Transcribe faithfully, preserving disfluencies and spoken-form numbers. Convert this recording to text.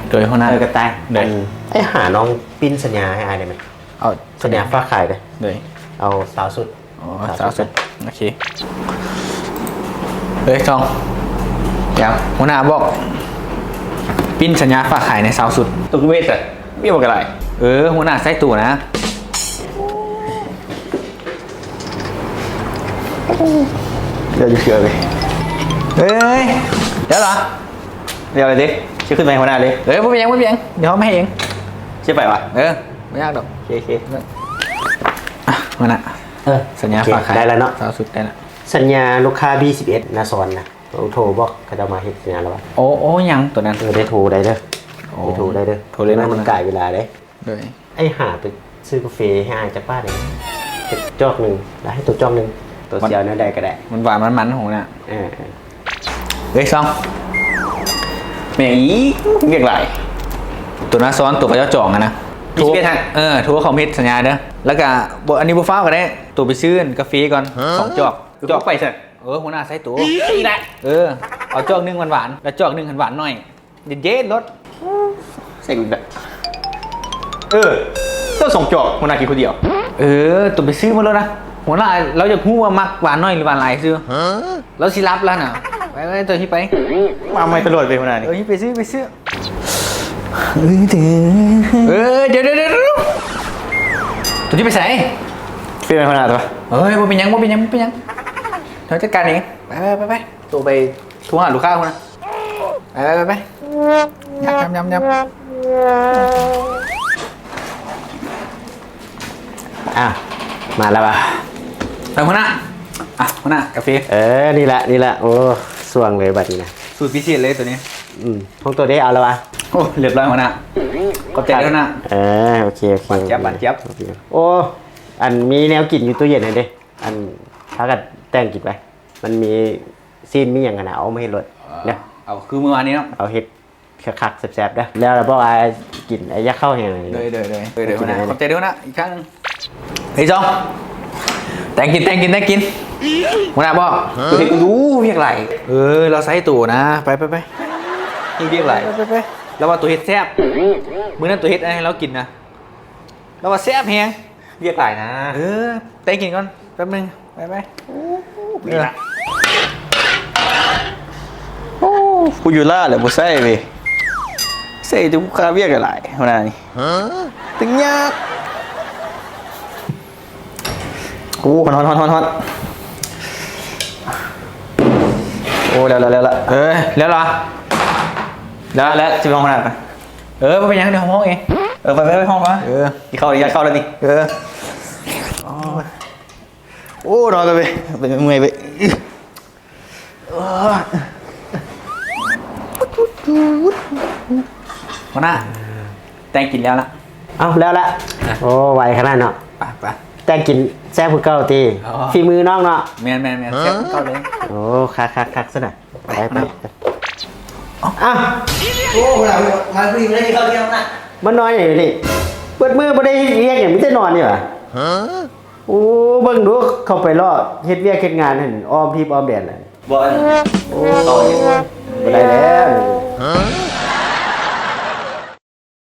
โดยหัวหน้า เออกระต่าย โดย อัน ไอ้หาน้องปิ้นสัญญาให้อ้ายได้ไหม เอา สัญญาฝากขายเลย โดย เอาซาวสุด อ๋อ ซาวสุด ซาวสุด โอเค เอ้ย ทอง เดี๋ยว หัวหน้าบอก ปิ้นสัญญาฝากขายในซาวสุด ตัวกูเวทอะ เรียกว่าอะไร เออ หัวหน้าใส่ตัวนะ เดี๋ยวจะเชื่อเลย เอ้ย เดี๋ยวเหรอ เดี๋ยวเลยดิ ชื่อขึ้นไปหัวหน้าเลย เอ้ย บ่เป็นหยัง บ่เป็นหยัง เดี๋ยวเขาไม่ให้เอง ชื่อไปวะ เออ ไม่ยากดอก โอเค โอเค อ่ะ หัวหน้า เออ สัญญา โอเค ฝากขาย ได้แล้วเนาะ ซาวสุดได้แล้ว สัญญาลูกค้า บี สิบเอ็ด นาซอนนะ โทรบอกเขาจะมาเฮ็ดสัญญาแล้ววะ โอ้ โอ้ ยังตัวนั้น เออ ได้โทรได้เด้อ โอ้ ได้โทรได้เด้อ โทรเลยนะ มันกลายเวลาเด้ โดย ไอ้หาไปซื้อกาแฟให้อ้ายจักบาทหนึ่ง จักจอกหนึ่ง แล้วให้ตัวจอกหนึ่ง ตัวเสียวแนวใดก็ได้ มันหวานมันมันของน่ะ เออ เออ เฮ้ย ซอง แม่งอีก เรียกหลาย ตัวนาซอน ตัวเขาเจ้าจองอะนะ โทร เออ โทรเขาเฮ็ดสัญญาเด้อ แล้วก็บ่ อันนี้บ่ฟ้าวก็ได้ ตัวไปซื้อกาแฟก่อน สองจอก จอกไปเถอะ เออ หัวหน้าใส่ตัว อีกแล้ว เออ เอาจอกหนึ่งหวานๆ แล้วจอกหนึ่งหวานๆหน่อย เย็นๆ รถ เซ็งแบบ เออ เจ้าสองจอก หัวหน้ากินคนเดียว เออ ตัวไปซื้อมาแล้วนะ หัวหน้า เราอยากรู้ว่ามักหวานน้อยหรือหวานหลายซื้อ เราสิรับแล้วนะ ไปๆ ตัวนี้ไป มาไม่ตลอดเลยหัวหน้านี่ เออ นี่ไปซื้อ ไปซื้อ เออ เดี๋ยว เออ เดี๋ยว เดี๋ยว เดี๋ยว ตัวนี้ไปใส่ เป็นไงหัวหน้าตัว เฮ้ย บ่เป็นหยัง บ่เป็นหยัง บ่เป็นหยัง เราจัดการเอง ไปไปไปไป ตัวไปโทรหาลูกค้าคนนะ ไปไปไปไป ยับยับยับยับ อ่ะ มาแล้วปะ ไปหัวหน้า อ่ะ หัวหน้า กาแฟ เออ นี่แหละ นี่แหละ โอ้ ส่วงเลยบัดนี้นะ สูตรพิเศษเลยตัวนี้ อืม ของตัวได้เอาแล้ววะ โอ้ เรียบร้อยหัวหน้า ขอบใจด้วยหัวหน้า เออ โอเค โอเค หวานเจี๊ยบ โอเค หวานเจี๊ยบ โอเค โอ้ อันมีแนวกินอยู่ตู้เย็นเลยเด้ อันพากันแต่งกินไป มันมีซีนมีหยังกันนะ เอามาให้รถ เออ เนี่ย เอาคือมื้อวานนี้เนาะ เอาเฮ็ดคักๆ แซ่บๆ เด้อ แล้วเราบอกว่ากินไอ้ยาเข้าแห้งเลย โดย โดย โดย โดย โดย กิน หัวหน้า อะไร ขอบใจด้วยหัวหน้า อีกครั้งหนึ่ง เฮ้ย ซอง แต่งกิน แต่งกิน แต่งกิน หัวหน้าบอก ตัวเฮ็ดกูรู้เวียกหลาย เออ เราใส่ตัวนะ ไปไปไป นี่เวียกหลาย ไปไปไป แล้วว่าตัวเฮ็ดแซ่บ มื้อนั้นตัวเฮ็ดให้เรากินนะ แล้วว่าแซ่บแฮง เวียกหลายนะ เออ แต่งกินก่อน แป๊บนึง ไปไป โอ้ เออ โอ้ กูอยู่ล่าแหละ บ่ใส่เว้ย ใส่แต่กูคาเวียกหลายหัวหน้านี่ ตึงยาก โอ้ ฮ้อน ฮ้อน ฮ้อน ฮ้อน โอ้ แล้ว แล้ว แล้ว แล้ว เออ แล้วเหรอ แล้ว แล้ว สิไปห้องหัวหน้าไป เออ บ่เป็นหยัง เดี๋ยวห้องเอง เออ ไป ไป ไปห้องก่อน เออ กินข้าว อยากเข้าแล้วนี่ เออ โอ้ นอนกันไป ไปเมื่อยไป หัวหน้า แต่งกินแล้วละ เอ้า แล้วละ อ่ะ โอ้ ไวขนาดเนาะ ไป ไป แต่งกินแซ่บคือเก่าติ อ๋อ ฝีมือน้องเนาะ แม่น แม่น แม่น แซ่บคือเก่าเลย โอ้ คัก คัก คักซะหน่อย ไป ไป อ่ะ โอ้ หัวหน้า มาพอดี ไม่ได้กินข้าวเที่ยงนะ มันนอนอย่างนี้ เบิดมื้อบ่ได้เฮ็ดเวียกหยัง มีแต่นอนนี่หว่า โอ้ เบิ่งดู เข้าไปเลาะเฮ็ดเวียกเฮ็ดงานหั่น อ้อมทีปอ้อมแดนเลย บ่ โอ้ บ่ได้แล้ว